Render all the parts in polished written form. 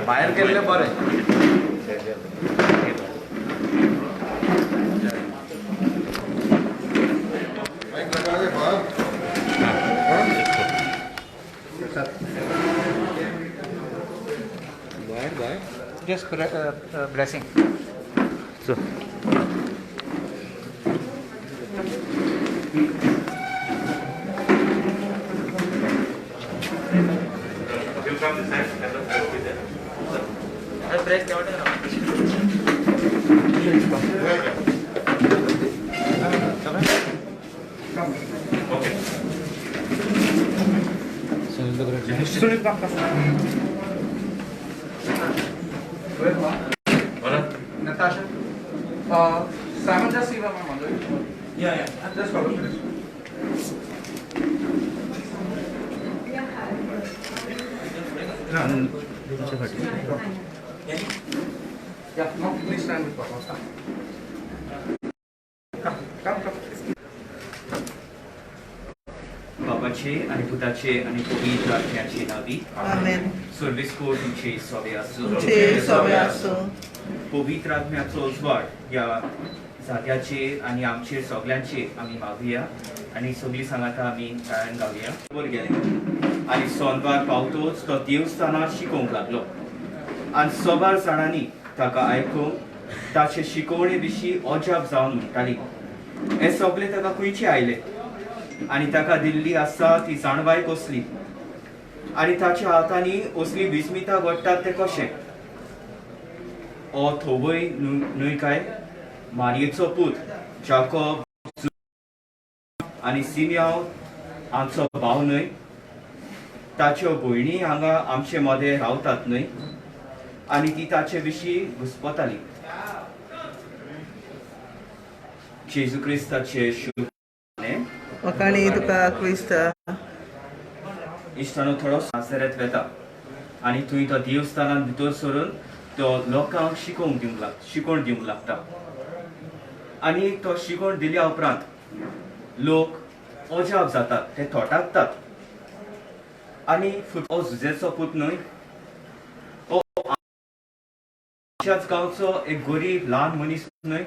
बाहेर गेल्ले बरे. Just blessing. So. You come this side and the photo is there. Press down. Okay. Sunil come. Natasha. Simon, just see where my mother is. Yeah, yeah. Just follow please. Yeah, no, please stand with Papa. Come, come, come. बाबाचे आणि पुताचे आणि पवित्र आत्म्याचे नावी. आमेन. सर्वेस्पोर तुमचे सोवे आसूं. तुमचे सोवे आसूं. पवित्र आत्म्याचो उजवाड ह्या जाग्याचेर आनी आमचेर सगल्यांचेर आमी मागुया आनी सगळीं सांगाता आमी गायन गावया. वर गेले आनी सोनवार पावतोच तो देवस्थानार शिकोवंक लागलो आनी सोबार जाणांनी ताका आयकूंक ताचे शिकोवणे विशीं अजाप जावन म्हणटाली, हें सगळें ताका खंयचें आयलें आनी ताका दिल्ली आसा ती जाणवाय कसली आनी ताच्या हातांनी असली विस्मिता घडटात तें कशें? ओ थोवय न्हय काय मारयेचो पूत जाकोब आनी सिमियांव आमचो भाव न्हय? ताच्यो भयणी हांगा आमचे मदें रावतात न्हय? आनी ती ताचे विशीं घुस्पताली. जेजू क्रिस्ताचे शुभ वखाणी तुका क्रिस्ता. इश्टानो, थोडो नासरेत वेता आनी थंय तो देवस्थानांत भितर सरून तो लोकांक शिकोवंक दिवंक लाग शिकोवण दिवंक लागता आनी तो शिकोवण दिल्या उपरांत लोक अजाप जातात, ते थोटाकतात आनी हो जुजेचो पूत न्हय, हो आमच्याच गांवचो एक गरीब ल्हान मनीस न्हय,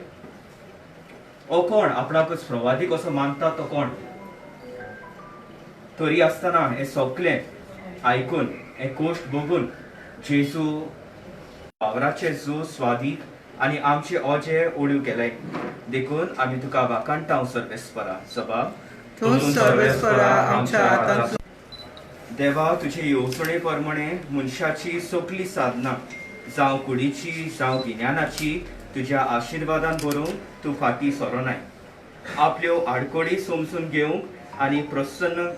हो कोण आपणाकच प्रवादीक असो मानता तो कोण? तरी आसतना हें सगळें आयकून हें कोश्ट बघून जेजू वावराचे जो स्वादीक आनी आमचे ओजे ओडू केले देखून आमी तुका वाखाणटा सर्वेस्परा. सभा तूं सर्वेस्परा आमच्या हातांत. देवा, तुजे येवजणे प्रमाणे मनशाची सगळी साधना जावं कुडीची जावं गिन्यानाची तुज्या आशिर्वादान बरोवंक तूं फाटीं सरोनाय. आपल्यो आडकोडी समजून घेवंक आनी प्रश्न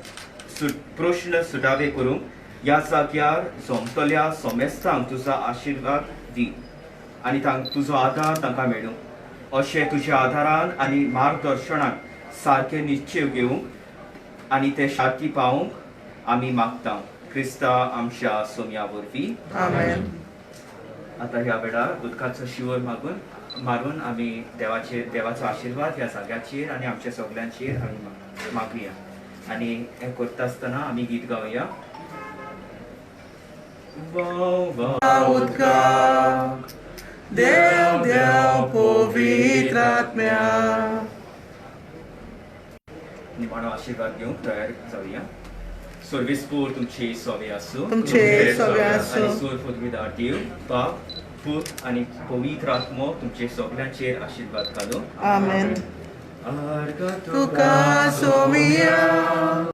सुटावे करूंक ह्या जाग्यार जमतल्या सोमेस्तांक तुजो आशिर्वाद दी आनी तुजो आदार तांकां मेळूं. अशें तुज्या आदारान आनी मार्गदर्शनान सारकें निश्चेव घेवंक आनी ते सारकी पावूंक आमी मागता क्रिस्ता आमच्या सोम्या वरवीं. आमेन. आतां ह्या वेळार उदकाचो शिवर मारून आमी देवाचो आशिर्वाद ह्या जाग्याचेर आनी आमच्या सगल्यांचेर आमी मागुया आनी हें करता आसतना आमी गीत गावया. उदका देव देव पवित्र आत्म्या. निमाणो आशिर्वाद घेवंक तयार जावया. सर्वेस्पोर तुमचे सोवे आसूं. तुमचे सोवे आसूं. आनी सोर पदवीदार देव बाप पूत आनी पवित्र आत्मो तुमचे सगल्यांचेर आशिर्वाद घालूं. आमेन. आर्गां तुका सोमिया.